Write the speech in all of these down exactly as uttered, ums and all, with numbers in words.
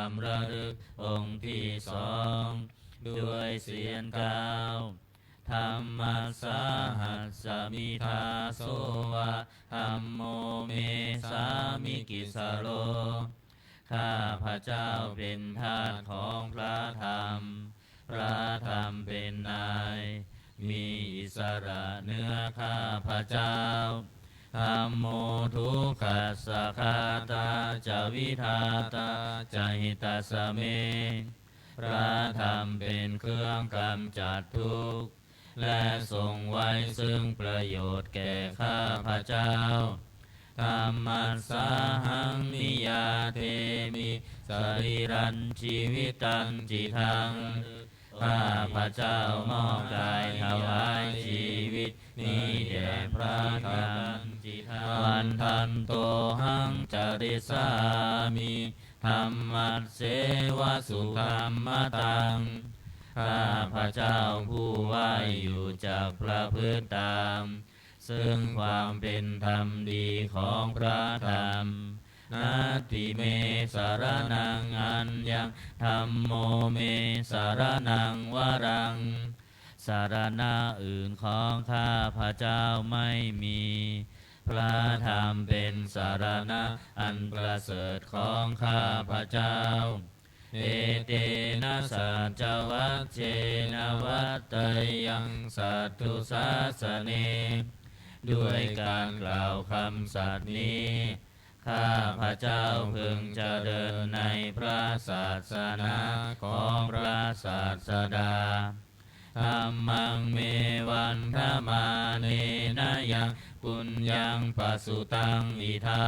ำระลึกองค์ที่สอง ด้วยเสียงกล่าว Dhammassāhasmi dāso va, dhammo me sāmikissaro. ข้าพเจ้าเป็นทาสของพระธรรม พระธรรมเป็นนาย มีอิสระเหนือข้าพเจ้า Dhammo dukkhassa ghātā ca vidhātā ca hitassa me. พระธรรมเป็นเครื่องกำจัดทุกข์ และทรงไว้ซึ่งประโยชน์แก่ข้าพเจ้า Dhammassāhaṃ niyyādemi sarīrañjīvitañcidaṃ. ข้าพเจ้ามอบกายถวายชีวิตนี้แด่พระธรรม Vandantohaṃ carissāmi dhammasseva sudhammataṃ. ข้าพเจ้าผู้ไหว้อยู่จักประพฤติตาม ซึ่งความเป็นธรรมดีของพระธรรม Natthi me saraṇaṃ aññaṃ, dhammo me saraṇaṃ varaṃ. สรณะอื่นของข้าพเจ้าไม่มี พระธรรมเป็นสรณะอันประเสริฐของข้าพเจ้า Etena saccavajjena vaḍḍheyyaṃ satthu sāsane. ด้วยการกล่าวคำสัตย์นี้ ข้าพเจ้าพึงเจริญในพระศาสนาของพระศาสดา Dhammaṃ me vandamānena yaṃ puññaṃ pasutaṃ idha.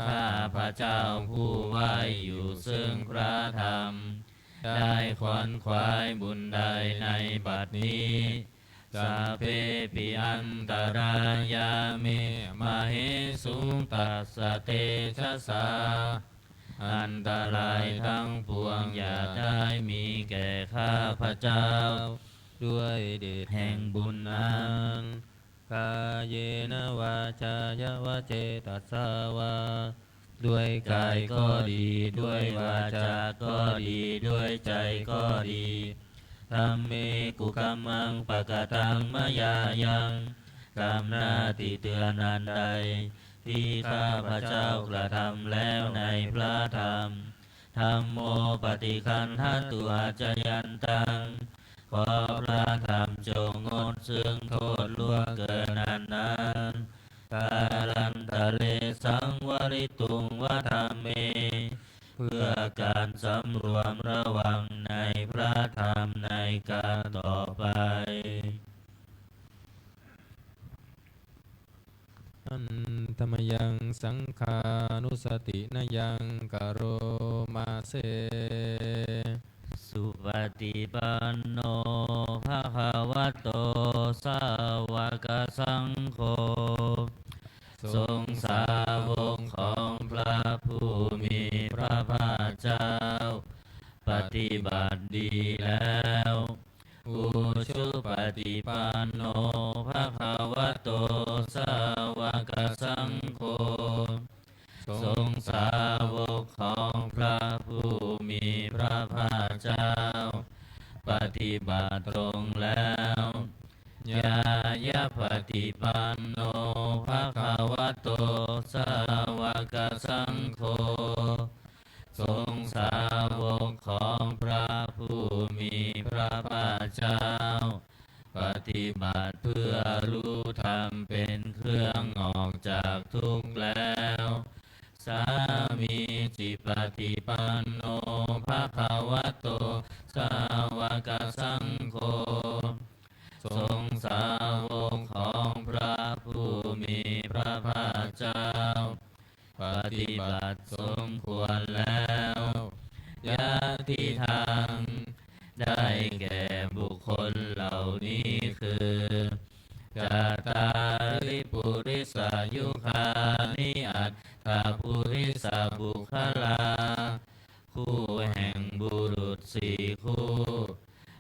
ข้าพเจ้าผู้ไหว้อยู่ซึ่งพระธรรม ได้ขวนขวายบุญใดในบัดนี้ Sabbepi antarāyā me māhesuṃ tassa tejasā. อันตรายทั้งปวงอย่าได้มีแก่ข้าพเจ้า ด้วยเดชแห่งบุญนั้น Kāyena vācāya va cetasā vā. ด้วยกายก็ดี ด้วยวาจาก็ดี ด้วยใจก็ดี Dhamme kukammaṃ pakataṃ mayā yaṃ. กรรมหน้าที่เตือนอันใด ที่ข้าพเจ้ากระทำแล้วในพระธรรม Dhammo paṭiggaṇhatu accayantaṃ. ขอพระธรรมจงงดซึ่งโทษล่วงเกินอันนั้น Kālantare saṃvarituṃ va dhamme. เพื่อการสำรวมระวังในพระธรรมในการต่อไป Handa mayaṃ saṅghānussatinayaṃ karoma se. Supaṭipanno bhagavato sāvakasaṅgho. สงฆ์สาวกของพระผู้มีพระภาคเจ้า ปฏิบัติดีแล้ว Ujupaṭipanno bhagavato sāvakasaṅgho. สงฆ์สาวกของพระผู้มีพระภาคเจ้า ปฏิบัติตรงแล้ว Ñāyapaṭipanno bhagavato sāvakasaṅgho. สงฆ์สาวกของพระผู้มีพระภาคเจ้า ปฏิบัติเพื่อรู้ธรรมเป็นเครื่องออกจากทุกข์แล้ว Sāmīcipaṭipanno bhagavato sāvakasaṅgho. สงฆ์สาวกของพระผู้มีพระภาคเจ้า ปฏิบัติสมควรแล้ว Yadidaṃ ได้แก่บุคคลเหล่านี้คือ Cattāri purisayugāni aṭṭha purisapuggalā. คู่แห่งบุรุษสี่คู่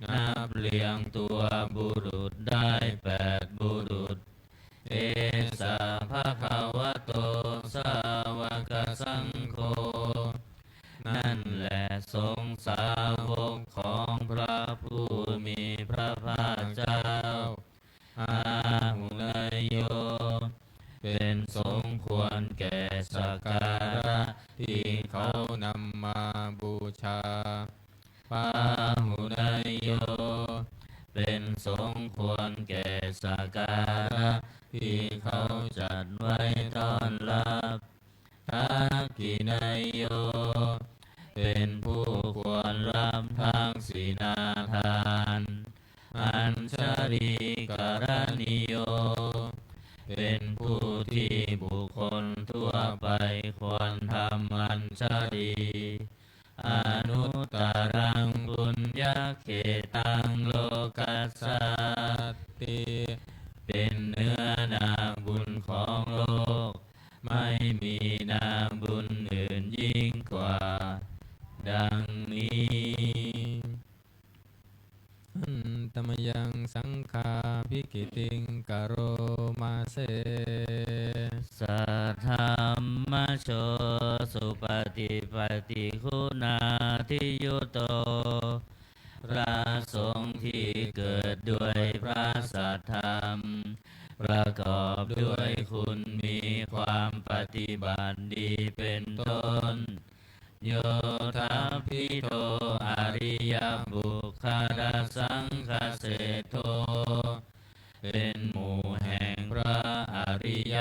นับเรียงตัวบุรุษได้แปดบุรุษ Esa bhagavato sāvakasaṅgho. นั่นแล สงฆ์สาวกของพระผู้มีพระภาคเจ้า Āhuneyyo เป็นสงฆ์ควรแก่สักการะที่เขานำมาบูชา Pāhuneyyo เป็นสงฆ์ควรแก่สักการะที่เขาจัดไว้ต้อนรับ Dakkhiṇeyyo เป็นผู้ควรรับทักษิณาทาน Añjalikaraṇīyo เป็นผู้ที่บุคคลทั่วไปควรทำอัญชลี Anuttaraṃ puññakkhettaṃ lokassāti เป็นเนื้อนาบุญของโลก ไม่มีนาบุญอื่นยิ่งกว่า ดังนี้ Handa mayaṃ saṅghābhigītiṃ karoma se. Saddhammajo supaṭipattiguṇādiyutto พระสงฆ์ที่เกิดด้วยพระสัทธรรม ประกอบด้วยคุณมีความปฏิบัติดีเป็นต้น Yoṭṭhabbidho ariyapuggalasaṅghaseṭṭho เป็นหมู่แห่งพระอริย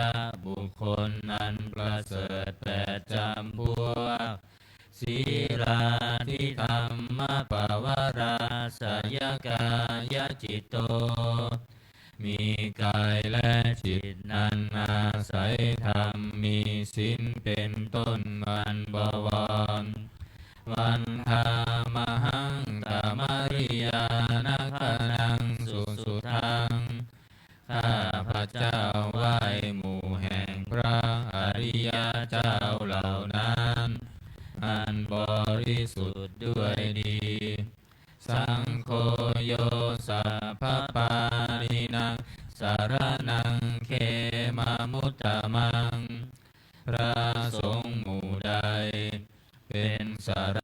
บุคคลอันประเสริฐแปดจำพวก Sīlādidhammapavarāsayakāyacitto มีกายและจิตอันอาศัยธรรม มีศีลเป็นต้นอันบวร Vandāmahaṃ tamariyāna gaṇaṃ susuddhaṃ ข้าพเจ้าไหว้หมู่แห่งพระอริยเจ้าเหล่านั้น อันบริสุทธิ์ด้วยดี Saṅgho yo sabbapāṇīnaṃ saraṇaṃ khemamuttamaṃ พระสงฆ์หมู่ใดเป็นสรณะ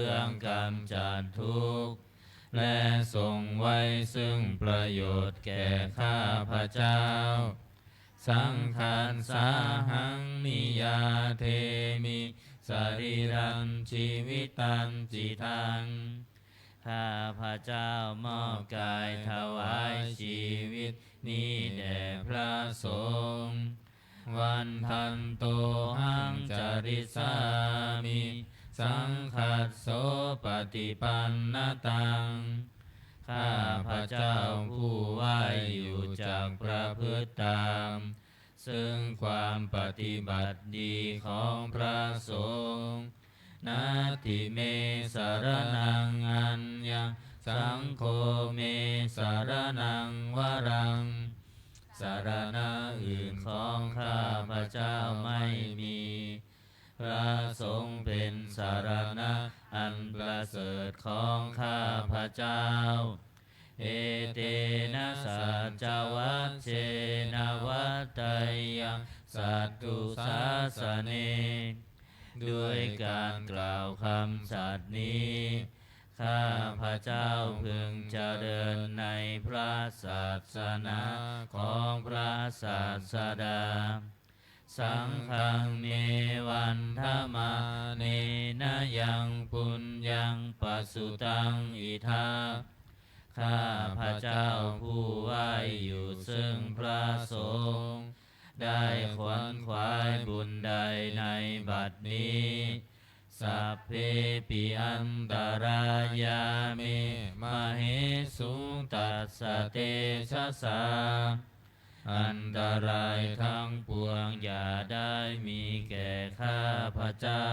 เรื่องกำจัดทุกข์ และทรงไว้ซึ่งประโยชน์แก่ข้าพเจ้า Saṅghassāhaṃ niyyādemi sarīrañjīvitañcidaṃ ข้าพเจ้ามอบกายถวายชีวิตนี้แด่พระสงฆ์ Vandantohaṃ carissāmi saṅghassopaṭipannataṃ ข้าพเจ้าผู้ไหว้อยู่จักประพฤติตาม ซึ่งความปฏิบัติดีของพระสงฆ์ Natthi me saraṇaṃ aññaṃ saṅgho me saraṇaṃ varaṃ สรณะอื่นของข้าพเจ้าไม่มี พระสงฆ์เป็นสรณะอันประเสริฐของข้าพเจ้า Etena saccavajjena vaḍḍheyyaṃ satthu sāsane ด้วยการกล่าวคำสัตย์นี้ ข้าพเจ้าพึงเจริญในพระศาสนาของพระศาสดา Saṅghaṃ me vandamānena yaṃ puññaṃ pasutaṃ idha. ข้าพเจ้าผู้ไหว้อยู่ซึ่งพระสงฆ์ ได้ขวนขวายบุญใดในบัดนี้ Sabbepi antarāyā me māhesuṃ tassa tejasā. อันตรายทั้งปวงอย่าได้มีแก่ข้าพเจ้า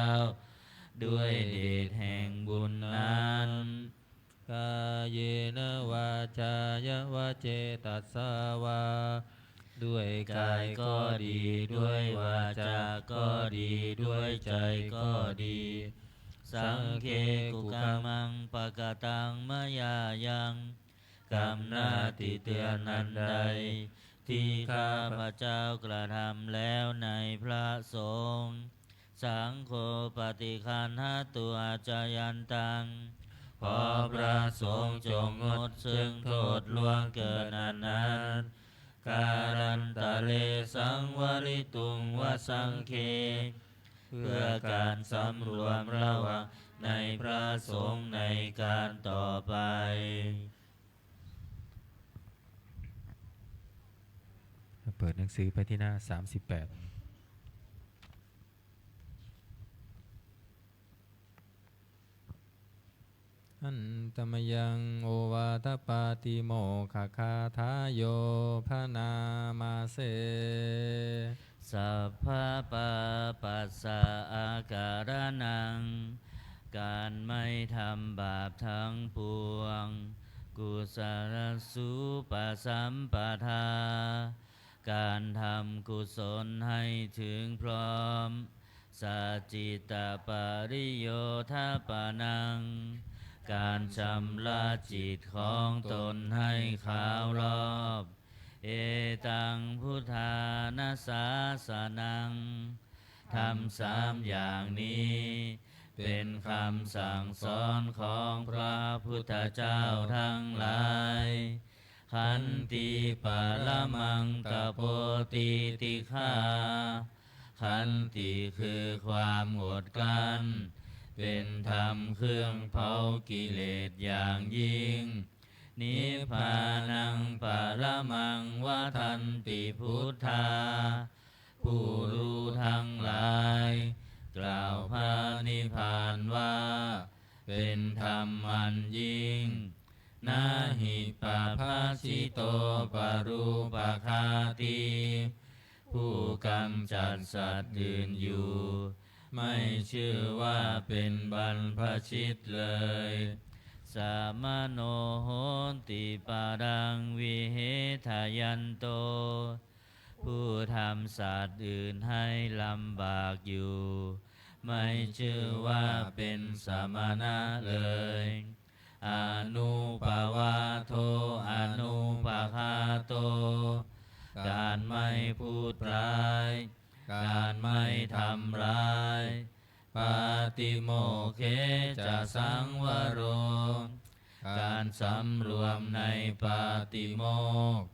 ด้วยเดชแห่งบุญนั้น Kāyena vācāya va cetasā vā ด้วยกายก็ดี ด้วยวาจาก็ดี ด้วยใจก็ดี Saṅghe kukammaṃ pakataṃ mayā yaṃ กรรมหน้าที่เตือนอันใด ที่ข้าพเจ้ากระทำแล้วในพระสงฆ์ Saṅgho paṭiggaṇhatu accayantaṃ ขอพระสงฆ์จงงดซึ่งโทษล่วงเกินอันนั้น Kālantare saṃvarituṃ va saṅghe เพื่อการสำรวมระวังในพระสงฆ์ในการต่อไป เปิดหนังสือไปที่หน้า สามสิบแปด Handa mayaṃ ovādapātimokkhagathayo bhaṇāma se. Sabbapāpassa akaraṇaṃ การไม่ทำบาปทั้งปวง Kusalasu pasampadā การทำกุศลให้ถึงพร้อม Sacittapariyothapanaṃ การชำระจิตของตนให้ขาวรอบ Etaṃ buddhāna sāsanaṃ ธรรมสามอย่างนี้ เป็นคำสั่งสอนของพระพุทธเจ้าทั้งหลาย Khanti paramaṃ tapo titikkhā Khanti คือความอดกลั้น เป็นธรรมเครื่องเผากิเลสอย่างยิ่ง Nibbānaṃ paramaṃ vadanti buddhā ผู้รู้ทั้งหลาย กล่าวพระนิพพานว่า เป็นธรรมอันยิ่ง Na hi pabbajito parūpaghātī ผู้กำจัดสัตว์อื่นอยู่ ไม่ชื่อว่าเป็นบรรพชิตเลย Samano hoti paraṃ vihetayanto ผู้ทำสัตว์อื่นให้ลำบากอยู่ ไม่ชื่อว่าเป็นสมณะเลย Anuppavādo anupaghāto การไม่พูดร้าย การไม่ทำร้าย Pātimokkhe ca saṃvaro การสำรวมในปาติโมกข์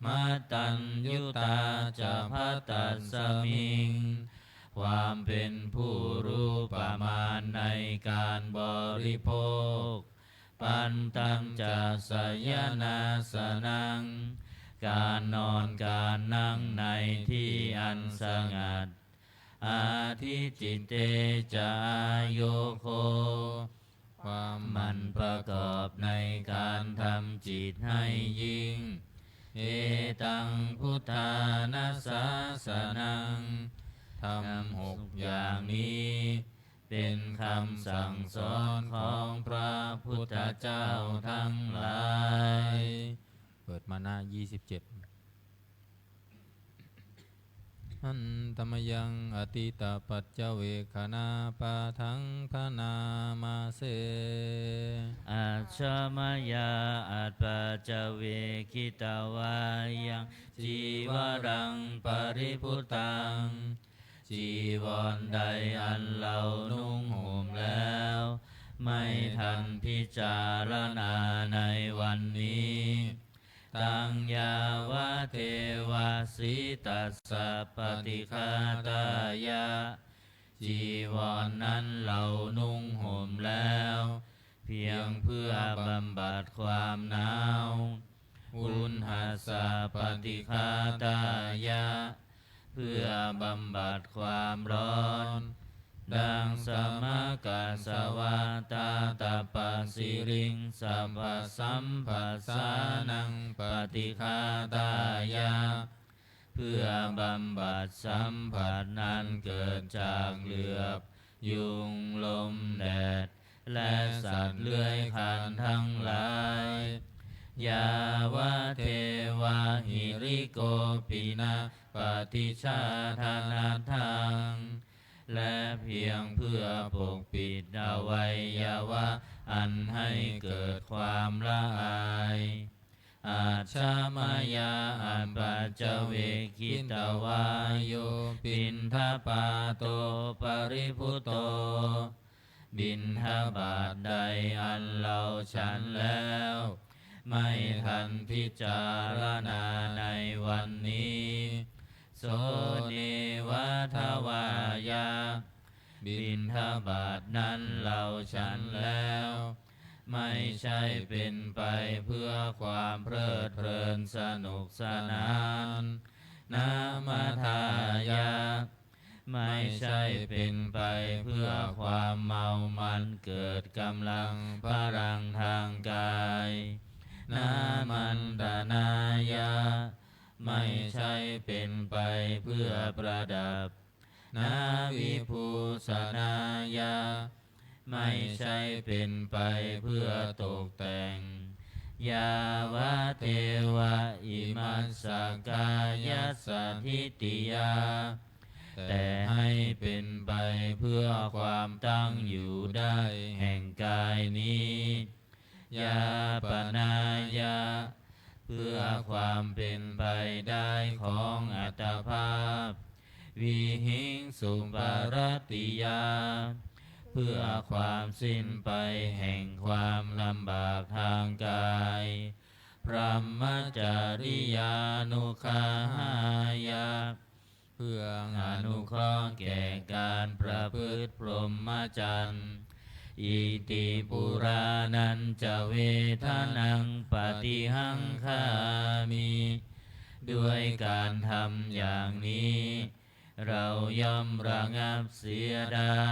Mataññutā ca bhaddasmiṃ ความเป็นผู้รู้ประมาณในการบริโภค Pantañca sayanāsanaṃ การนอนการนั่งในที่อันสงัด Adhicitte ca āyogo ความหมั่นประกอบในการทำจิตให้ยิ่ง Etaṃ buddhāna sāsanaṃ ธรรมหกอย่างนี้ เป็นคำสั่งสอนของพระพุทธเจ้าทั้งหลาย เปิดมาหน้า ยี่สิบเจ็ด Handa mayaṃ atītapaccavekkhaṇapāṭhaṃ bhaṇāma se. Ajja mayā appaccavekkhitvā yaṃ cīvaraṃ paribhuttaṃ จีวรใดอันเรานุ่งห่มแล้ว ไม่ทันพิจารณาในวันนี้ Taṃ yāvadeva sītassa paṭighātāya, จีวรนั้นเรานุ่งห่มแล้ว เพียงเพื่อบำบัดความหนาว Uṇhassa paṭighātāya, เพื่อบำบัดความร้อน Daṃsamakasavātātapasiriṃ sabbasampassānaṃ paṭighātāya, เพื่อบำบัดสัมผัสนั้นเกิดจากเหลือบ ยุง ลม แดด และสัตว์เลื้อยคลานทั้งหลาย Yāvadeva hirikopinapaṭicchādanatthaṃ, และเพียงเพื่อปกปิดอวัยวะอันให้เกิดความละอาย Ajja mayā apaccavekkhitvā yo piṇḍapāto paribhutto, บิณฑบาตใดอันเราฉันแล้ว ไม่ทันพิจารณาในวันนี้ So neva davāya, บิณฑบาตนั้นเราฉันแล้ว ไม่ใช่เป็นไปเพื่อความเพลิดเพลินสนุกสนาน Na madāya, ไม่ใช่เป็นไปเพื่อความเมามันเกิดกำลังพลังทางกาย Na maṇḍanāya, ไม่ใช่เป็นไปเพื่อประดับ Na vibhūsanāya, ไม่ใช่เป็นไปเพื่อตกแต่ง Yāvadeva imassa kāyassa ṭhitiyā, แต่ให้เป็นไปเพื่อความตั้งอยู่ได้แห่งกายนี้ Yāpanāya, เพื่อความเป็นไปได้ของอัตภาพ Vihiṃsuparatiyā, เพื่อความสิ้นไปแห่งความลำบากทางกาย Brahmacariyānuggahāya, เพื่ออนุเคราะห์แก่การประพฤติพรหมจรรย์ Iti purāṇañca vedanaṃ paṭihaṅkhāmi, ด้วยการทำอย่างนี้ เราย่อมระงับเสียได้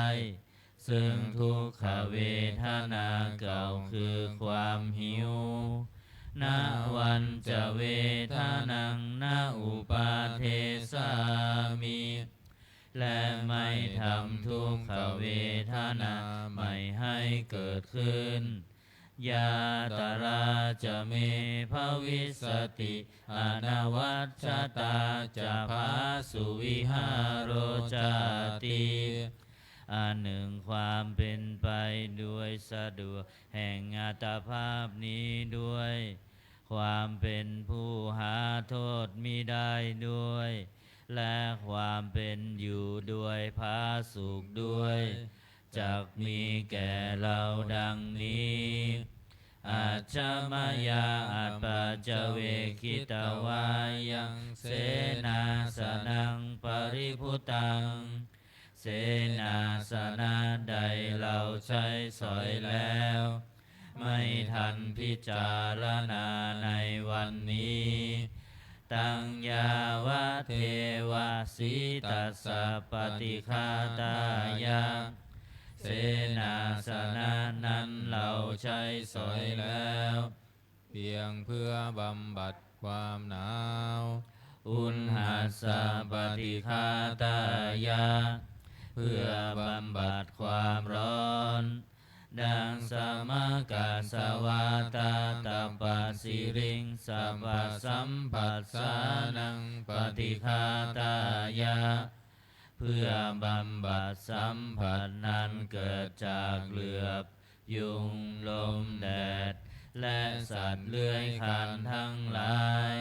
ซึ่งทุกขเวทนาเก่าคือความหิว Navañca vedanaṃ na uppādessāmi, และไม่ทำทุกขเวทนาใหม่ให้เกิดขึ้น Yātrā ca me bhavissati anavajjatā ca phāsuvihāro cāti. อันหนึ่งความเป็นไปโดยสะดวกแห่งอัตภาพนี้ด้วย ความเป็นผู้หาโทษมิได้ด้วย และความเป็นอยู่โดยผาสุกด้วย จักมีแก่เราดังนี้ Ajja mayā apaccavekkhitvā yaṃ senāsanaṃ paribhuttaṃ, เสนาสนะใดเราใช้สอยแล้ว ไม่ทันพิจารณาในวันนี้ Taṃ yāvadeva sītassa paṭighātāya, เสนาสนะนั้นเราใช้สอยแล้ว เพียงเพื่อบำบัดความหนาว Uṇhassa paṭighātāya, เพื่อบำบัดความร้อน Daṃsamakasavātātapasiriṃ sabbasampassānaṃ paṭighātāya, เพื่อบำบัดสัมผัสนั้นเกิดจากเหลือบ ยุง ลม แดด และสัตว์เลื้อยคลานทั้งหลาย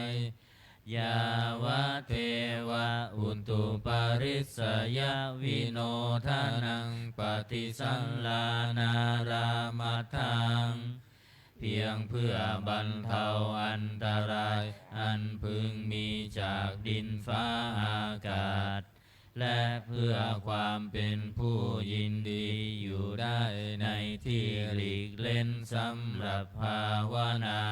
Yāvadeva utuparissayavinodanaṃ paṭisallānārāmatthaṃ, เพียงเพื่อบรรเทาอันตรายอันพึงมีจากดินฟ้าอากาศ และเพื่อความเป็นผู้ยินดีอยู่ได้ในที่หลีกเล้นสำหรับภาวนา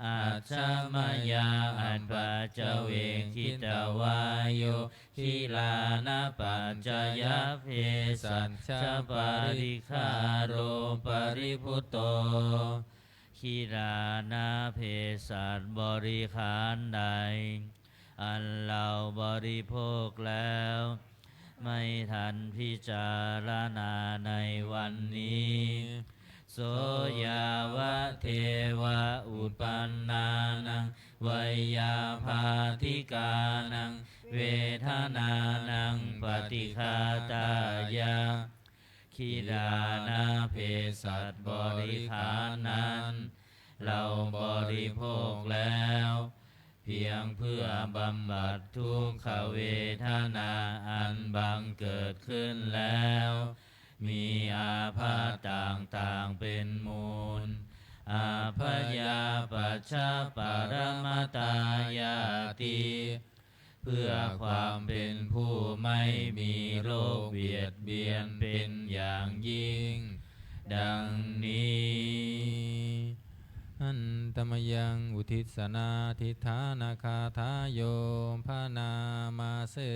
Ajja mayā appaccavekkhitvā yo gilānapaccayabhesajjaparikkhāro paribhutto. กิลานะเภสัชบริขารใด อันเราบริโภคแล้ว ไม่ทันพิจารณาในวันนี้ So yāvadeva uppannānaṃ veyyābādhikānaṃ vedanānaṃ paṭighātāya. กิลานะเภสัชบริขารนั้น เราบริโภคแล้ว เพียงเพื่อบำบัดทุกขเวทนาอันบังเกิดขึ้นแล้ว มีอาพาธต่างๆเป็นมูล Abyāpajjhaparamatāyāti. เพื่อความเป็นผู้ไม่มีโรคเบียดเบียนเป็นอย่างยิ่ง ดังนี้ Handa mayaṃ uddissanādhiṭṭhānagāthāyo bhaṇāma se.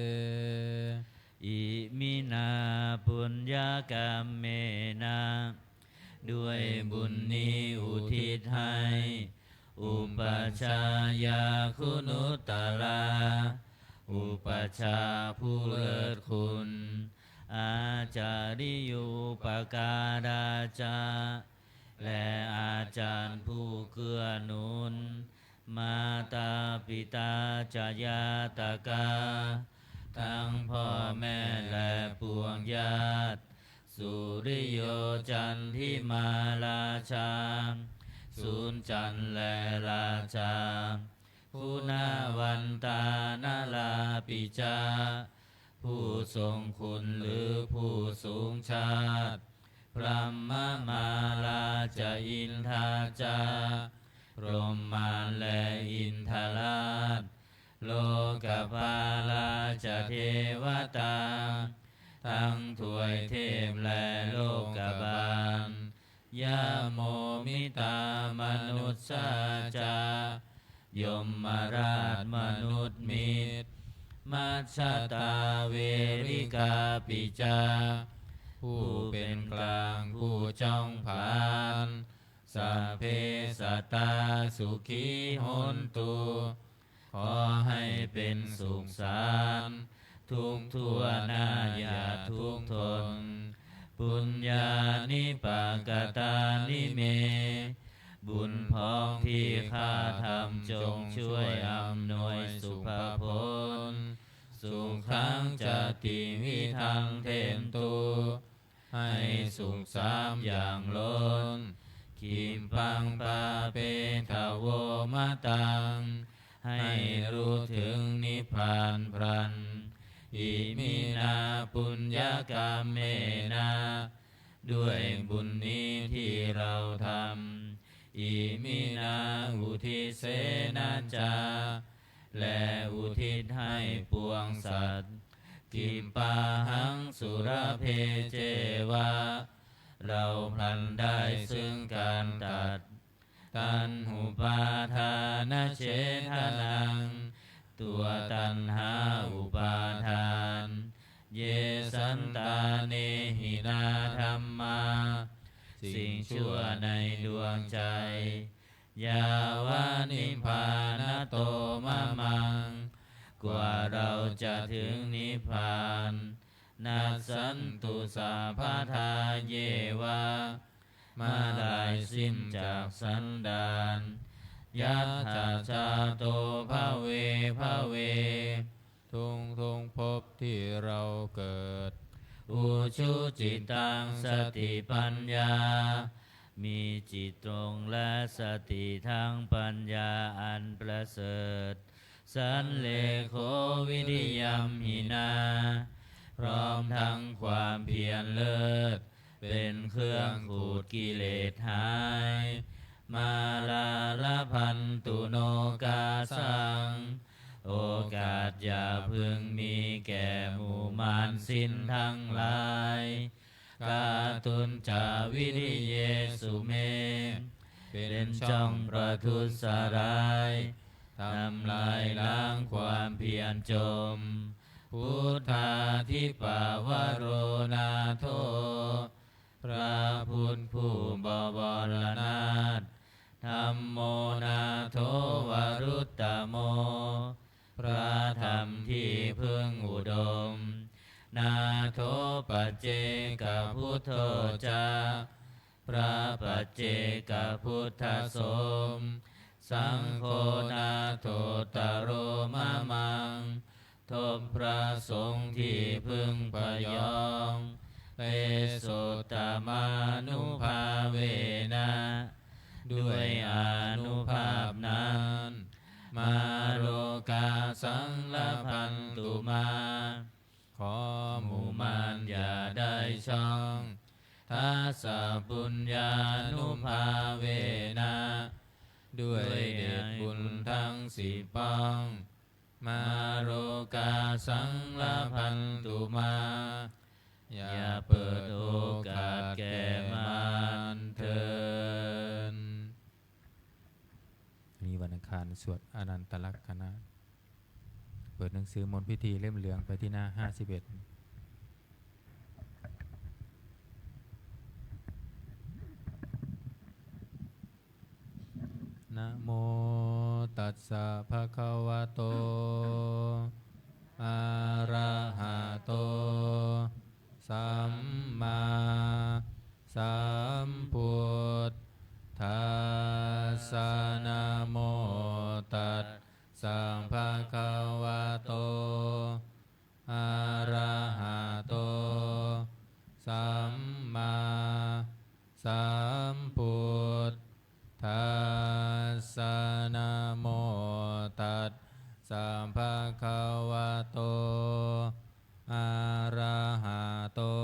Iminā puññakammena. ด้วยบุญนี้อุทิศให้ Upajjhāyā guṇuttarā. อุปัชฌาย์ผู้เลิศคุณ Ācariyūpakārā ca. และอาจารย์ผู้เกื้อหนุน Mātā pitā ca ñātakā. ทั้งพ่อแม่และปวงญาติ Suriyo candimā rājā. สุริจันทร์และราชา Guṇavantā narāpi ca. ผู้ทรงคุณหรือผู้สูงชาติ Brahmamārā ca indā ca. พรหมมารและอินทราช Lokapālā ca devatā. ทั้งทวยเทพและโลกบาล Yamo mittā manussā ca. ยมราชมนุษย์มิตร Majjhattā verikāpi ca. ผู้เป็นกลางผู้จ้องผลาญ Sabbe sattā sukhī hontu. ขอให้เป็นสุขสันต์ทุกทั่วหน้าอย่าทุกข์ทน Puññāni pakatāni me. บุญพ้องที่ข้าทำจงช่วยอำนวยสุภผล Sukhañca tividhaṃ dentu. ให้สุขสามอย่างล้น Khippaṃ pāpetha vo mataṃ. ให้รู้ถึงนิพพานพลัน Iminā puññakammena. ด้วยบุญนี้ที่เราทำ Iminā uddissena ca. และอุทิศให้ปวงสัตว์ Kimpāhaṃ sulabhe ceva. เราพลันได้ซึ่งการตัด Taṇhupādānachedanaṃ. ตัวตัณหาอุปาทาน Ye santāne hinā dhammā. สิ่งชั่วในดวงใจ Yāva nibbānato mamaṃ. กว่าเราจะถึงนิพพาน Nassantu sabbadā yeva. เมื่อลายสิ้นจากสันดาน Yattha jāto bhave bhave. ทุกทุกๆภพที่เราเกิด Ujucittaṃ satipaññā. มีจิตตรงและสติทั้งปัญญาอันประเสริฐ Sallekho viriyamhinā. พร้อมทั้งความเพียรเลิศ เป็นเครื่องขูดกิเลสหาย Mārā labhantu nokāsaṃ. โอกาสอย่าพึงมีแก่หมู่มารสิ้นทั้งหลาย Kātuñca viriyesu me. เป็นช่องประทุษร้าย ทำลายล้างความเพียรจม Buddhādhipavaro nātho. พระพุทธผู้บวรนาถ Dhammo nātho varuttamo. พระธรรมที่พึ่งอุดม Nātho paccekabuddho ca. พระปัจเจกพุทธสม Saṅgho nāthottaro mamaṃ. ทบพระสงฆ์ที่พึ่งพยอง Tesottamānubhāvena. ด้วยอานุภาพนั้น Mārokāsaṃ labhantu mā. ขอหมู่มารอย่าได้ช่อง Dasapuññānubhāvena. ด้วยเดชบุญทั้งสิบปอง Mārokāsaṃ labhantu mā. อย่าเปิดโอกาสแก่มารเถิด วันนี้วันอังคาร สวดอนันตลักษณะ เปิดหนังสือมนต์พิธีเล่มเหลืองไปที่หน้า ห้าสิบเอ็ด Namo tassa bhagavato arahato sammāsambuddhassa. Namo tassa bhagavato arahato sammāsambuddhassa. Namo tassa bhagavato arahato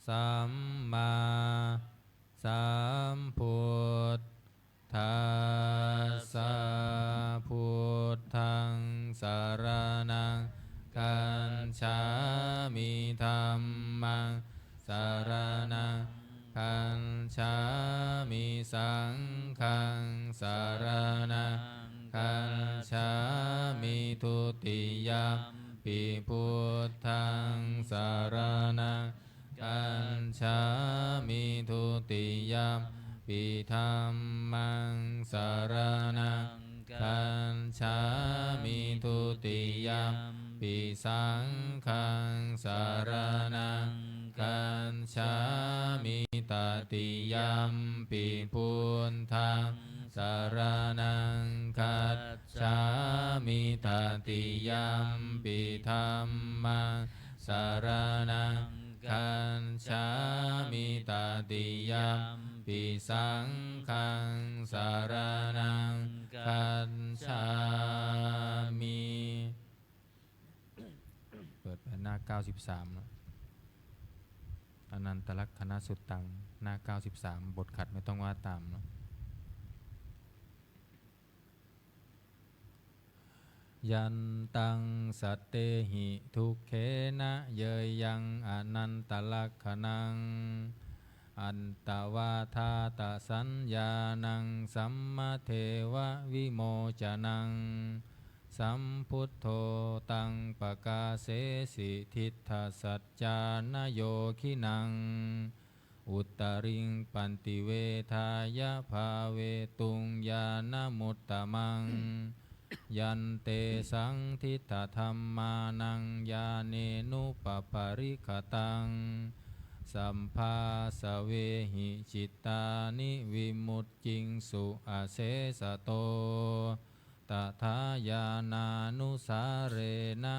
sammāsambuddhassa. Buddhaṃ saraṇaṃ gacchāmi. Dhammaṃ saraṇaṃ gacchāmi. Saṅghaṃ saraṇaṃ gacchāmi. Dutiyampi buddhaṃ saraṇaṃ gacchāmi. Dutiyampi dhammaṃ saraṇaṃ gacchāmi. Dutiyampi saṅghaṃ saraṇaṃ gacchāmi. Tatiyampi buddhaṃ saraṇaṃ gacchāmi. Tatiyampi dhammaṃ saraṇaṃ gacchāmi. Tatiyampi saṅghaṃ saraṇaṃ gacchāmi. เปิดไปหน้า เก้าสิบสาม แล้ว Anantalakkhanasuttaṃ หน้า เก้าสิบสาม บทขัดไม่ต้องว่าตามเนาะ Yantaṃ sattehi dukkhena yeyyaṃ anantalakkhaṇaṃ, attavādātasaññāṇaṃ sammadeva vimocanaṃ, sambuddho taṃ pakāsesi diṭṭhasaccāna yoginā. Uttariṃ paṭivedhāya bhāvetuṃ ñāṇamuttamaṃ. Yantesaṃ diṭṭhadhammānaṃ ñāṇenupaparikkhitāṃ, sabbāsavehi cittāni vimucciṃsu asesato. Tathā ñāṇānusārena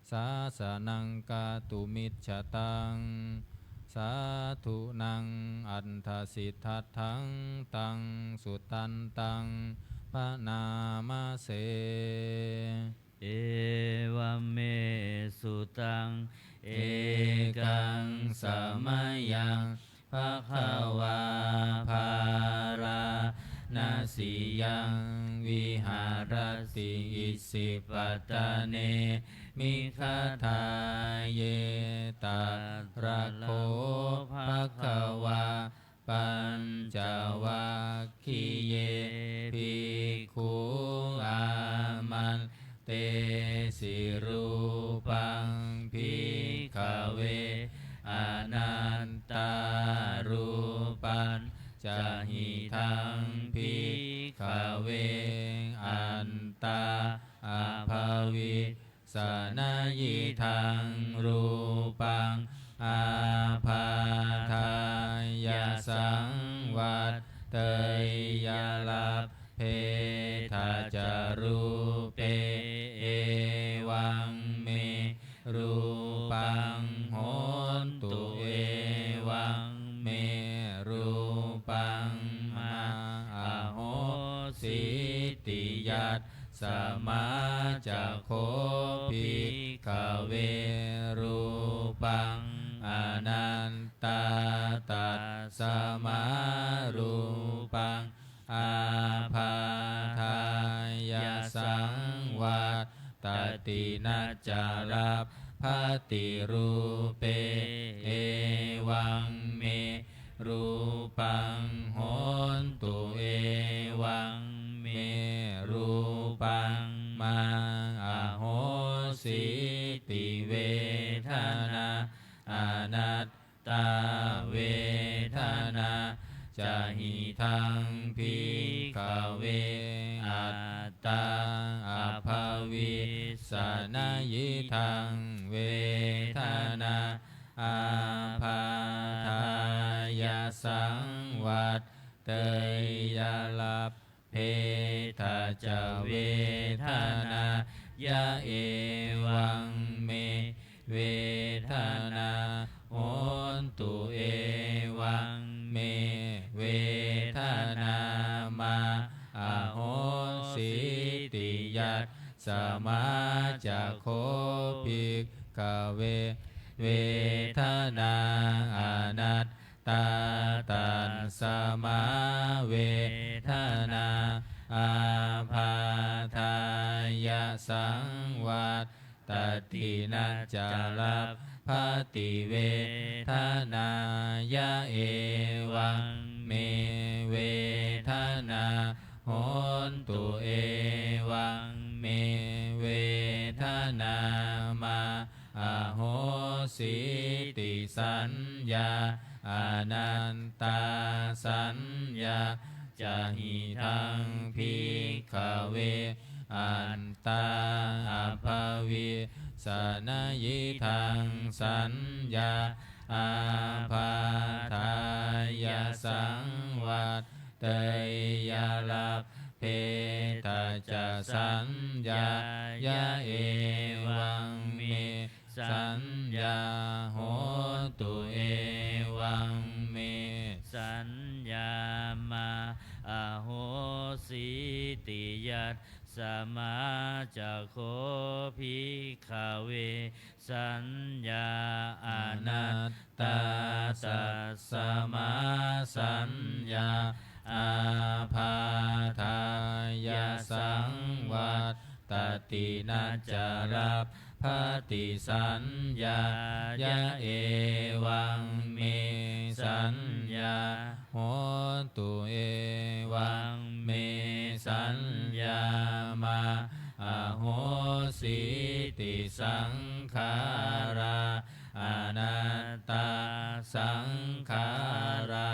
sāsanaṃ kātumiccataṃ. Sādhunaṃ attasiddhataṃ taṃ sudantaṃ bhaṇāma se. Evaṃ me sutaṃ. Ekaṃ samayaṃ bhagavā bārā satiyaṃ viharati isipatane migadāye. Tatra kho bhagavā pañcavaggiye bhikkhū āmantesi: Rūpaṃ, bhikkhave, anattā. Rūpañca hidaṃ, bhikkhave, attā abhavissa naidaṃ rūpaṃ ābādhāya saṃvatteyya, labbhetha ca rūpe evaṃ me rūpaṃ hontu, evaṃ me rūpaṃ mā ahosīti. Yasmā ca kho, bhikkhave, rūpaṃ anattā, tasmā rūpaṃ ābādhāya saṃvattati, na ca labbhati rūpe evaṃ me rūpaṃ hontu, evaṃ me rūpaṃ mā ahosīti. Vedanā anat tā, vedanā ca hidaṃ, bhikkhave, attā abhavissa naidaṃ. Vedanā ābādhāya saṃvatteyya, lab bhetha ca vedanāya evaṃ me vedanā hontu, evaṃ me vedanā mā ahosīti. Yasmā ca kho, bhikkhave, vedanā anat tā, tasmā vedanā ābādhāya saṃvattati, na ca labbhati. Vedanāya evaṃ me vedanā hontu, evaṃ me vedanā mā ahosīti. Saññā anattā, saññā ca hidaṃ, bhikkhave, attā abhavissa naidaṃ. Saññā ābādhāya saṃvat teyya, labbhetha ca saññāya evaṃ me saññā hontu, evaṃ me saññā mā ahosīti. Yasmā ca kho, bhikkhave, saññā anattā, tasmā saññā ābādhāya saṃvattati, na ca labbhati. Saññāya evaṃ me saññā hontu, evaṃ me saññā mā ahosīti. Saṅkhārā anattā, saṅkhārā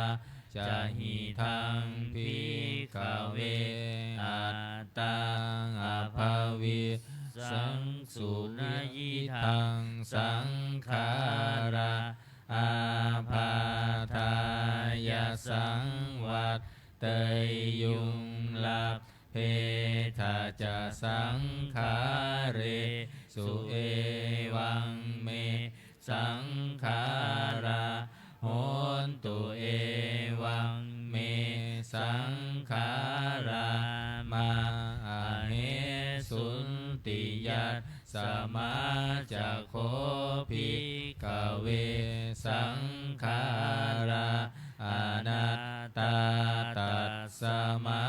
ca hidaṃ, bhikkhave, attā abhavissaṃsu naidaṃ. Saṅkhārā ābādhāya saṃvatteyyuṃ, labbhetha ca saṅkhāresu, evaṃ me saṅkhārā hontu, evaṃ me saṅkhārā mā ahesunti. Yasmā ca kho, bhikkhave, saṅkhārā anattā, tasmā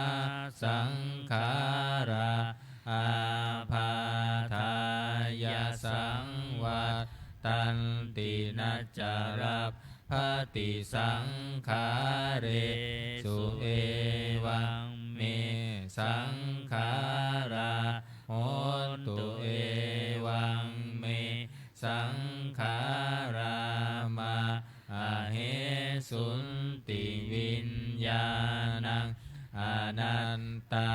pākāresu evaṃ me saṅkhārā hontu, evaṃ me saṅkhārā mā ahesunti. Viññāṇaṃ anattā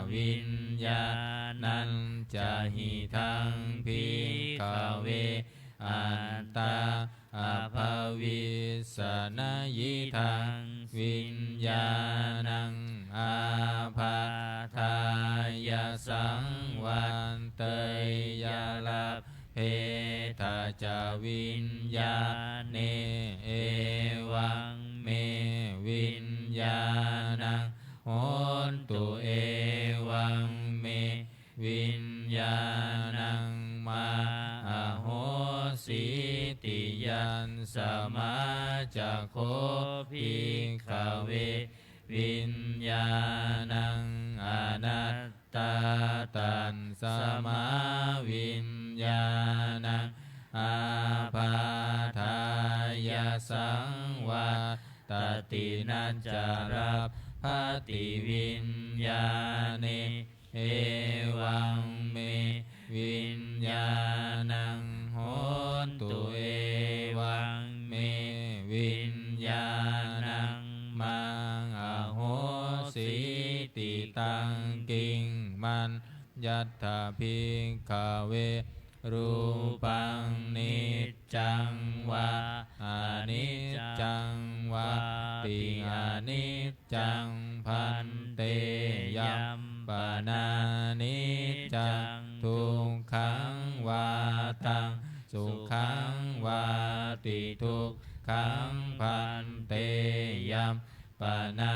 viññāṇañca hidaṃ bhikkhave attā abhavissanayidaṃ viññāṇaṃ ābādhāya saṃvatteyya labbhetha ca viññāṇe evaṃ me viññāṇaṃ hontu, evaṃ me viññāṇaṃ mā ahosīti. Yasmā ca kho bhikkhave viññāṇaṃ anattā, tasmā viññāṇaṃ ābādhāya saṃvattati, na ca labbhati viññāṇe evaṃ me viññāṇaṃ hontu, evaṃ me viññāṇaṃ maṃ ahosīti. Taṃ kiṃ maññatha bhikkhave rūpaṃ niccaṃ vā aniccaṃ vāti. Aniccaṃ bhante, yampanā niccaṃ dukkhaṃ vā taṃ sukhaṃ vāti. Dukkhaṃ bhante, yampanā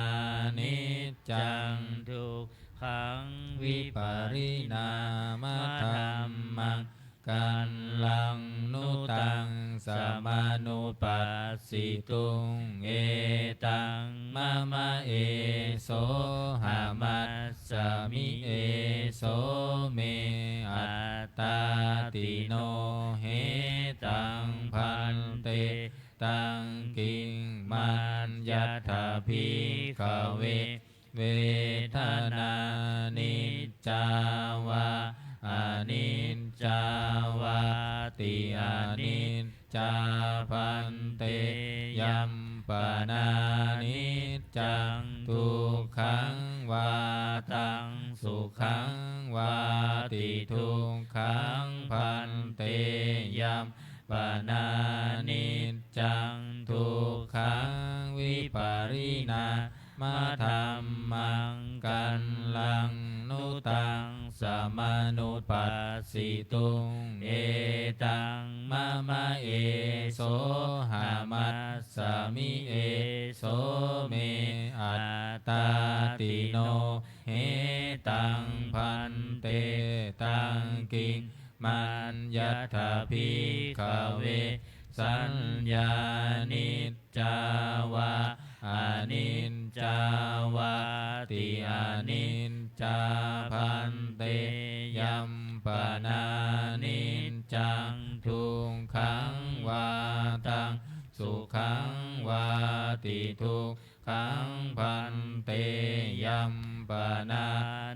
niccaṃ dukkhaṃ vipariṇāmadhammaṃ kallaṃ nu taṃ samanupassituṃ. Etaṃ mama, esohamasmi, eso me attāti. No hetaṃ bhante, taṃ kiṃ maññatha bhikkhave vedanā niccā vā aniccā vāti. Aniccā bhante, yampanā niccaṃ dukkhaṃ vā taṃ sukhaṃ vāti. Dukkhaṃ bhante, yam panā niccaṃ dukkhaṃ vipariṇāmadhammaṃ kallaṃ nu taṃ samanupassituṃ. Etaṃ mama, esohamasmi, eso me attāti. No hetaṃ bhante, taṃ kiṃ maññatha bhikkhave saññā niccā vā aniccā vāti. Aniccā bhante, yampanā niccaṃ dukkhaṃ vā taṃ sukhaṃ vāti. Duk khaṃ bhante, yampanā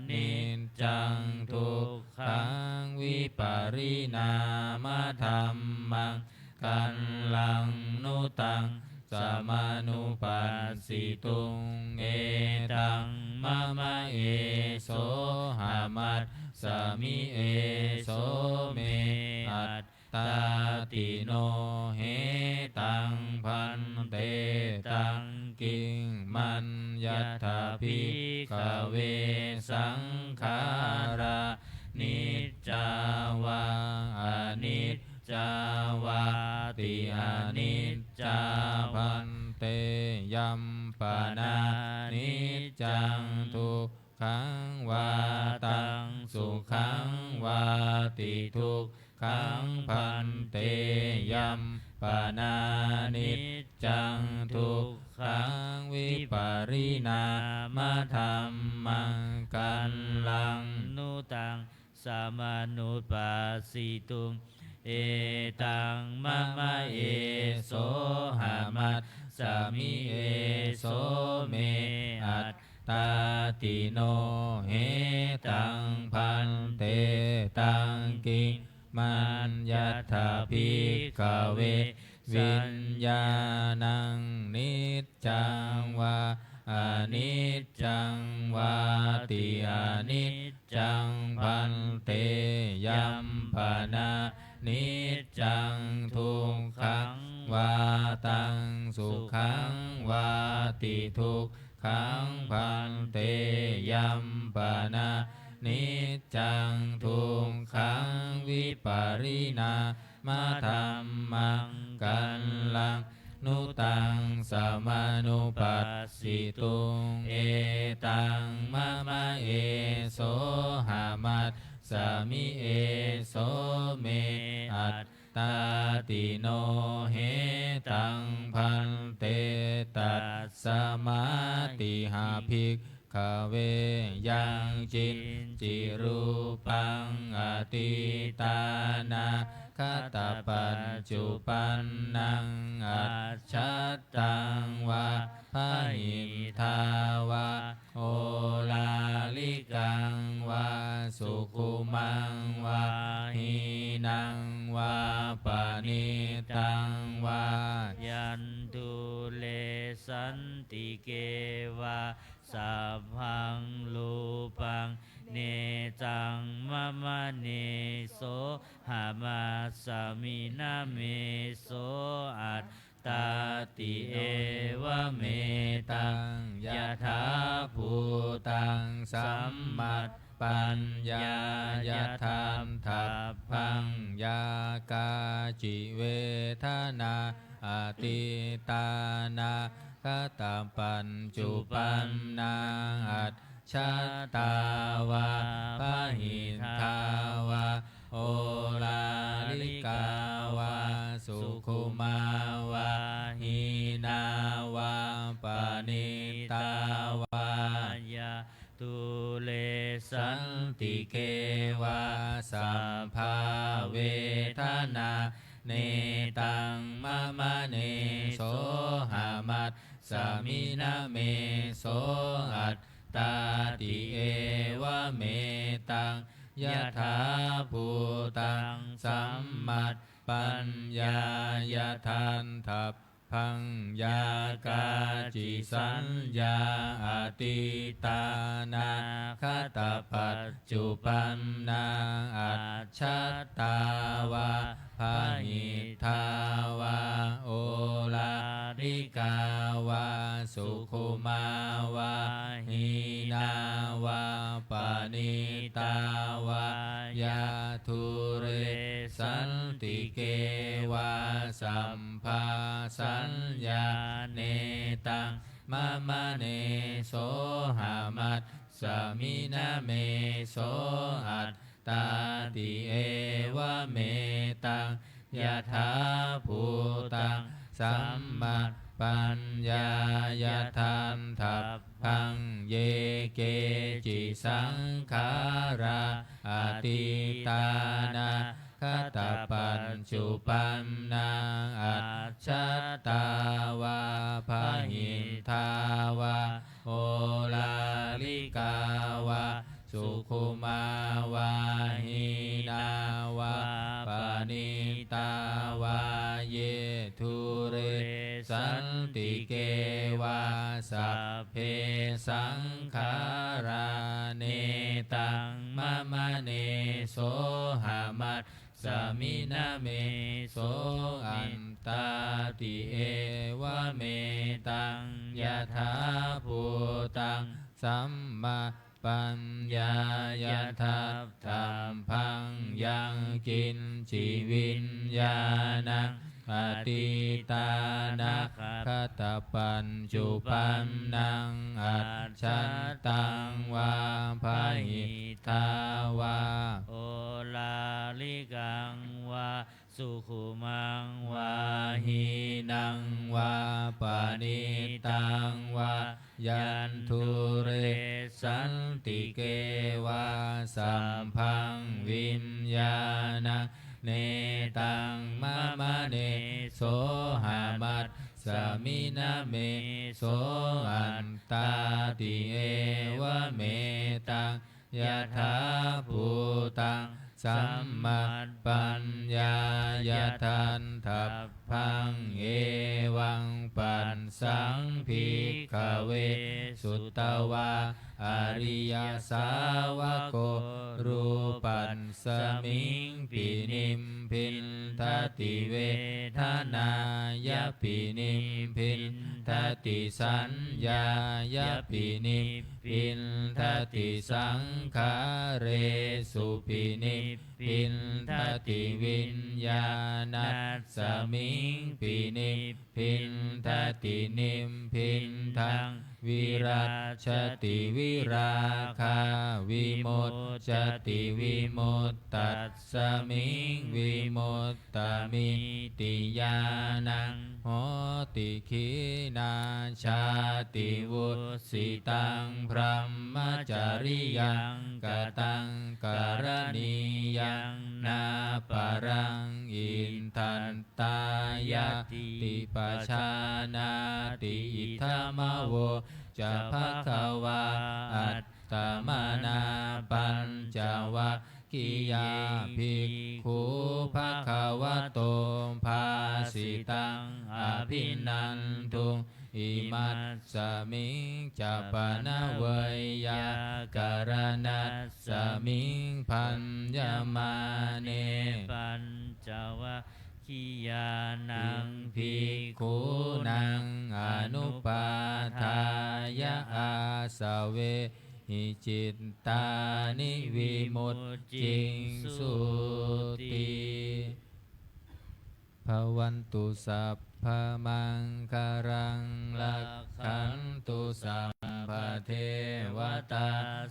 niccaṃ dukkhaṃ vipariṇāmadhammaṃ kallaṃ nu taṃ samanupassituṃ. Etaṃ mama, esohamasmi, eso me at tāti. No hetaṃ bhante, taṃ kiṃ maññatha bhikkhave saṅkhārā niccā vā aniccā vāti. Aniccā bhante, yampanā niccaṃ duk khaṃ vā taṃ sukhaṃ vāti. Dukkhaṃ bhante, yampanā niccaṃ dukkhaṃ vipariṇāmadhammaṃ kallaṃ nu taṃ samanupassituṃ. Etaṃ mama, esohamasmi, eso me attāti. No hetaṃ bhante, taṃ kiṃ maññatha bhikkhave, viññāṇaṃ niccaṃ vā aniccaṃ vāti. Aniccaṃ bhante. Yampanāniccaṃ, dukkhaṃ vā taṃ sukhaṃ vāti. Dukkhaṃ bhante. Yampanāniccaṃ, dukkhaṃ vipariṇāmadhammaṃ, kallaṃ nu taṃ samanupassituṃ. Etaṃ mama, esohamasmi, eso me attāti. No hetaṃ bhante, tasmātiha bhik khave, yaṅkiñci rūpaṃ atītānāgatapaccuppannaṃ ajjhattaṃ vā bahiddhā vā oḷārikaṃ vā sukhumaṃ vā hīnaṃ vā paṇītaṃ vā, yan dūre santike vā sabbaṃ rūpaṃ netaṃ mama, nesohamasmi, na meso attāti. Evametaṃ yathābhūtaṃ sammatpaññāya daṭṭhabbaṃ. Yā kāci vedanā atītānāgatapaccuppannā ajjhattā vā bahiddhā vā oḷārikā vā sukhumā vā hīnā vā paṇītā vā, yan dūre santike vā sabbā vedanā netaṃ mama, nesohamasmi, na meso attāti. Evametaṃ yathābhūtaṃ sammatpaññāya daṭṭhabbaṃ. Yā kāci saññā atītānāgatapaccuppan nā ajjhattā vā bahiddhā vā oḷārikā vā sukhumā vā hīnā vā paṇītā vā, yā dūre santike vā sabbā saññā netaṃ mama, nesohamasmi, na meso attāti. Evametaṃ yathābhūtaṃ sammatpaññāya daṭṭhabbaṃ. Ye keci saṅkhārā atītānāgatapaccuppan nā ajjhattā vā bahiddhā vā oḷārikā vā sukhumā vā hīnā vā paṇītā vā, ye dūre santike vā sabbe saṅkhārā netaṃ mama, nesohamas mi, na meso attāti. Evametaṃ yathābhūtaṃ sammatpaññāya daṭṭhabbaṃ. Yaṅkiñci viññāṇaṃ atītānāgatapaccuppannaṃ ajjhattaṃ vā bahiddhā vā oḷārikaṃ vā sukhumaṃ vā hīnaṃ vā paṇītaṃ vā, yaṃ dūre santike vā sabbaṃ viññāṇaṃ netaṃ mama, nesohamas samina me so attāti. Evametaṃ yathābhūtaṃ sammappanyāya daṭṭhabbaṃ. Evaṃ passaṃ bhikkhave sutavā ariyasāvako rūpasmiṃ pinibbindati, vedanāya pinibbindati, saññāya pinibbindati, saṅkhāresu pinibbindati, viññāṇasmiṃ pinibbindati, nibbindaṃ virajjati, virāgā vimuccati, vimuttasmiṃ vimuttamitti ñāṇaṃ hoti. Khīṇā jāti, vussitaṃ brahmacariyaṃ, kataṃ karaṇīyaṃ, nāparaṃ itthattāyāti pajānāti. Idamavoca bhagavā. Attamanā pañcavaggiyā bhikkhū bhagavato bhāsitaṃ abhinanduṃ. Imasmiñca pana veyyākaraṇasmiṃ bhaññamāne pañcavaggiyānaṃ bhikkhūnaṃ anupādāya āsavehi cittāni vimucciṃsūti. Bhavatu sabbamaṅgalaṃ, rakkhantu sabbadevatā,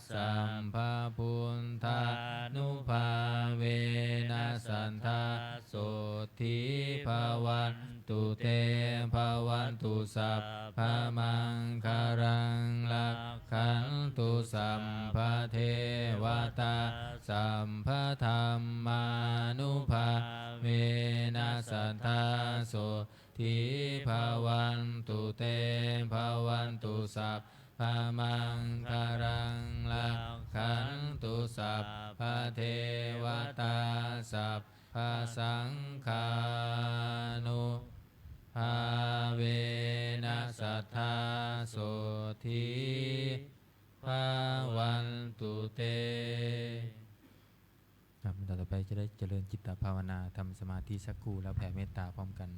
sabbabuddhānubhāvena sadā sotthī bhavantu te. Bhavatu sabbamaṅgalaṃ, rakkhantu sabbadevatā, sabbadhammānubhāvena sadā sotthī bhavantu te. Bhavatu sabbamaṅgalaṃ, rakkhantu sabbadevatā, sabbasaṅghānubhāvena sadā sotthī bhavantu te. ครับ ต่อไปจะได้เจริญจิตตภาวนา ทำสมาธิสักครู่ แล้วแผ่เมตตาพร้อมกัน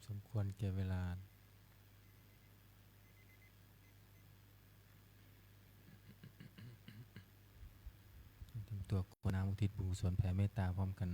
สมควรแก่เวลา เตรียมตัวกรวดน้ำอุทิศบุญกุศลแผ่เมตตาพร้อมกัน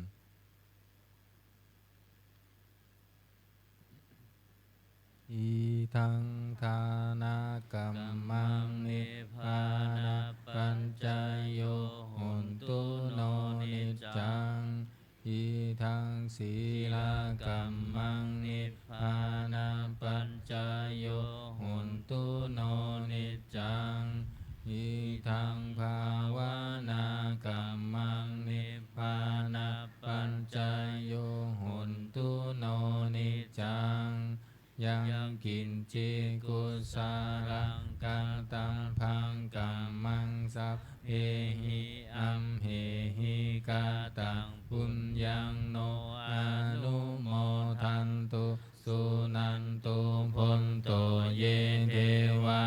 Idaṃ dānakammaṃ nibbānapaccayo hotu no niccaṃ. Idaṃ sīlakammaṃ nibbānapaccayo hotu no niccaṃ. Idaṃ bhāvanākammaṃ nibbānapaccayo hotu no niccaṃ. Yaṃ kiñci kusalaṃ katabbaṃ kammaṃ sabbehi amhehi kataṃ puññaṃ no anumodantu suṇantu bhonto ye devā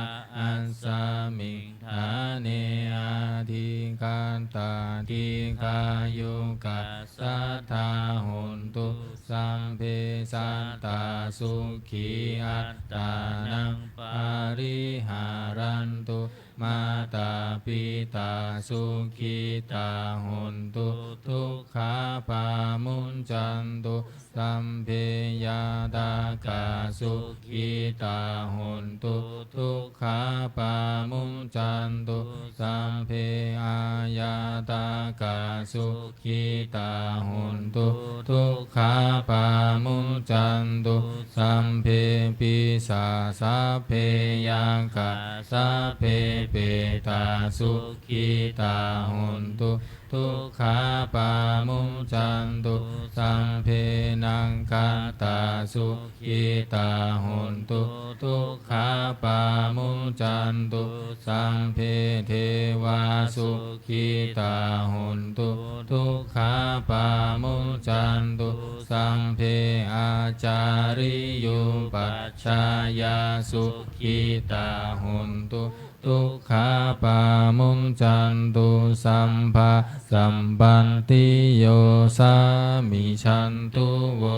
asmiṃ ṭhāne adhigatā dīghāyukā sadā hontu sabbe sattā sukhī attānaṃ pariharantu. Mātā pitā sukhitā hontu dukkhā pamuñcantu. Sabbe ñātakā sukhitā hontu dukkhā pamuñcantu. Sabbe aññātakā sukhitā hontu dukkhā pamuñcantu. Sabbe pisā sabbe yakkhā sabbe petā sukhitā hontu dukkhā pamuñcantu. Sabbe nakkhattā sukhitā hontu dukkhā pamuñcantu. Sabbe devā sukhitā hontu dukkhā pamuñcantu. Sabbe ācariyupajjhāyā sukhitā hontu dukkhā pamuñcantu. Sabbā sampattiyo samijjhantu vo.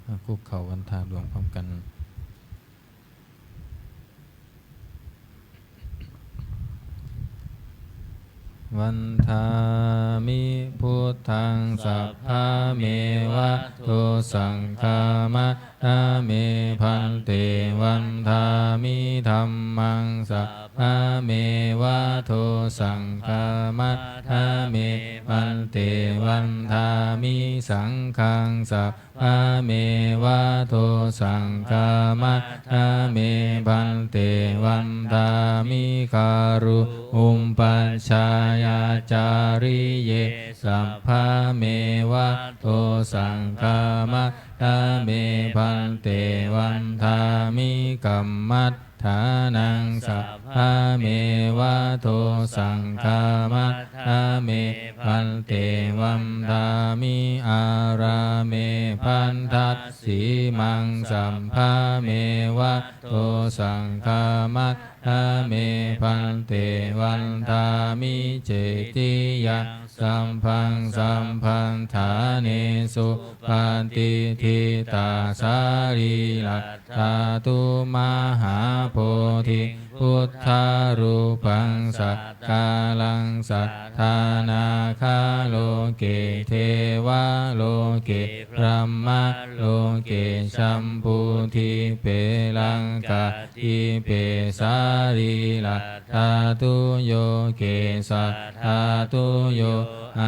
อ่ะ คุกเข่าวันทาหลวงพร้อมกัน Vandāmi buddhaṃ sabbameva dosaṃ khama ttha me bhante. Vandāmi dhammaṃ sabbameva dosaṃ khama ttha me bhante. Vandāmi saṅghaṃ sabbameva dosaṃ khama ttha me bhante. Vandāmi garu upajjhāyācariye sabbameva dosaṃ khama ttha me bhante. Vandāmi kammaṭṭhānaṃ sabbameva dosaṃ khama ttha me bhante. Vandāmi ārāme bhaddasīmaṃ sabbameva dosaṃ khama ttha me bhante. Vandāmi cetiyaṃ sabbaṃ sabbaṭṭhānesu patiṭṭhitā sarīradhātu mahābodhiṃ buddharūpaṃ sakalaṃ sadā nāgaloke devaloke brahmaloke jambudīpe laṅkadīpe sarīradhātuyo kesadhātuyo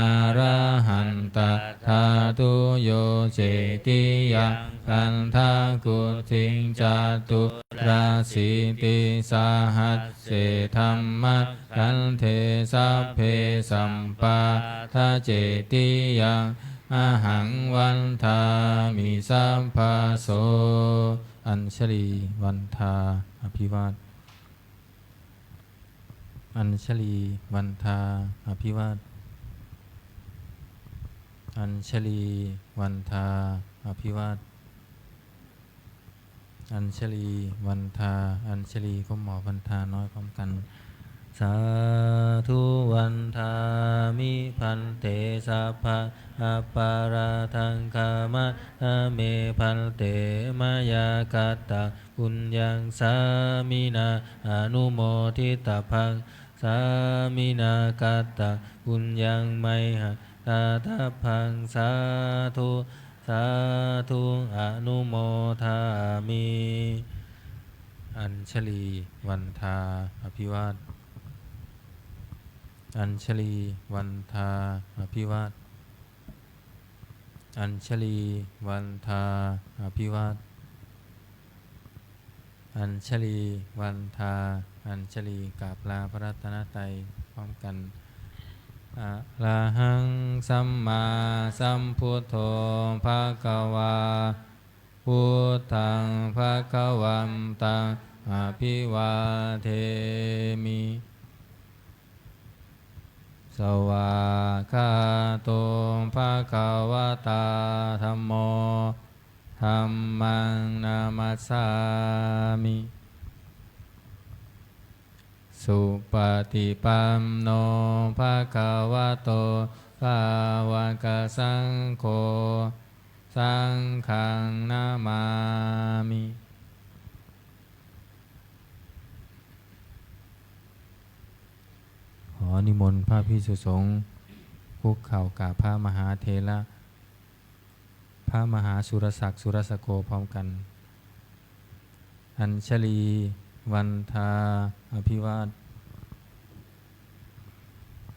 arahantaṃ dhātuyo cetiyaṃ gandhakukkhiṃ caturāsītisahasсе dhammakkhandhe sabbe sampādacetiyaṃ ahaṃ vandāmi sabbaso. Añjalī vandā abhivād. Añjalī vandā abhivād. Añjalī vandā abhivād. Añjalī vandā. Añjalī ก้มหัว vandā น้อยพร้อมกัน. Sādhu vandāmi bhante, sabbaṃ aparādhaṃ khamatha me bhante. Mayā kataṃ puññaṃ sāminā anumoditabbaṃ, sāminā kataṃ puññaṃ mayhaṃ dātabbaṃ. Sādhu sādhu anumodāmi. Añjalī vandā abhivād. Añjalī vandā abhivād. Añjalī vandā abhivād. Añjalī vandā añjalī. กราบลาพระรัตนตรัยพร้อมกัน. Arahaṃ sammāsambuddho bhagavā, buddhaṃ bhagavantaṃ abhivādemi. Svākkhāto bhagavatā dhammo, dhammaṃ namassāmi. Supaṭipanno bhagavato sāvakasaṅgho, saṅghaṃ namāmi. ขอนิมนต์พระภิกษุสงฆ์คุกเข่ากราบพระมหาเถระ พระมหาสุรศักดิ์ สุรสโก พร้อมกัน. Añjalī vandā abhivād.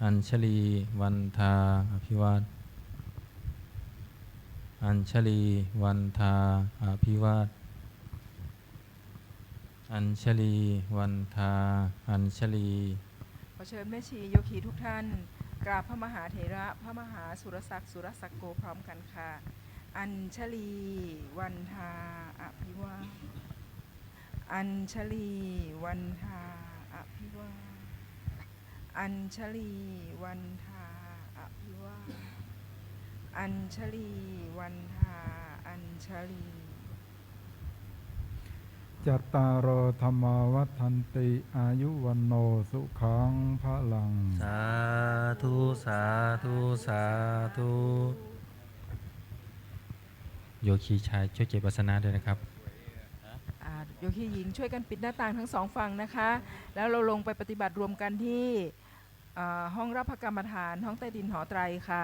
Añjalī vandā abhivād. Añjalī vandā abhivād. Añjalī vandā añjalī. ขอเชิญแม่ชีโยคีทุกท่าน กราบพระมหาเถระ พระมหาสุรศักดิ์ สุรสโก พร้อมกันค่ะ. Añjalī vandā abhivād. Añjalī vandā abhivād. Añjalī vandā abhivād. Añjalī vandā añjalī. Cattāro dhammā vaḍḍhanti, āyu vaṇṇo sukhaṃ balaṃ. Sādhu sādhu sādhu. โยคีชายช่วยเก็บอาสนะด้วยนะครับ. อ่า โยคีหญิงช่วยกันปิดหน้าต่างทั้งสองฝั่งนะคะ แล้วเราลงไปปฏิบัติรวมกันที่ อ่า ห้องรับพระกรรมฐาน ห้องใต้ดินหอไตรค่ะ.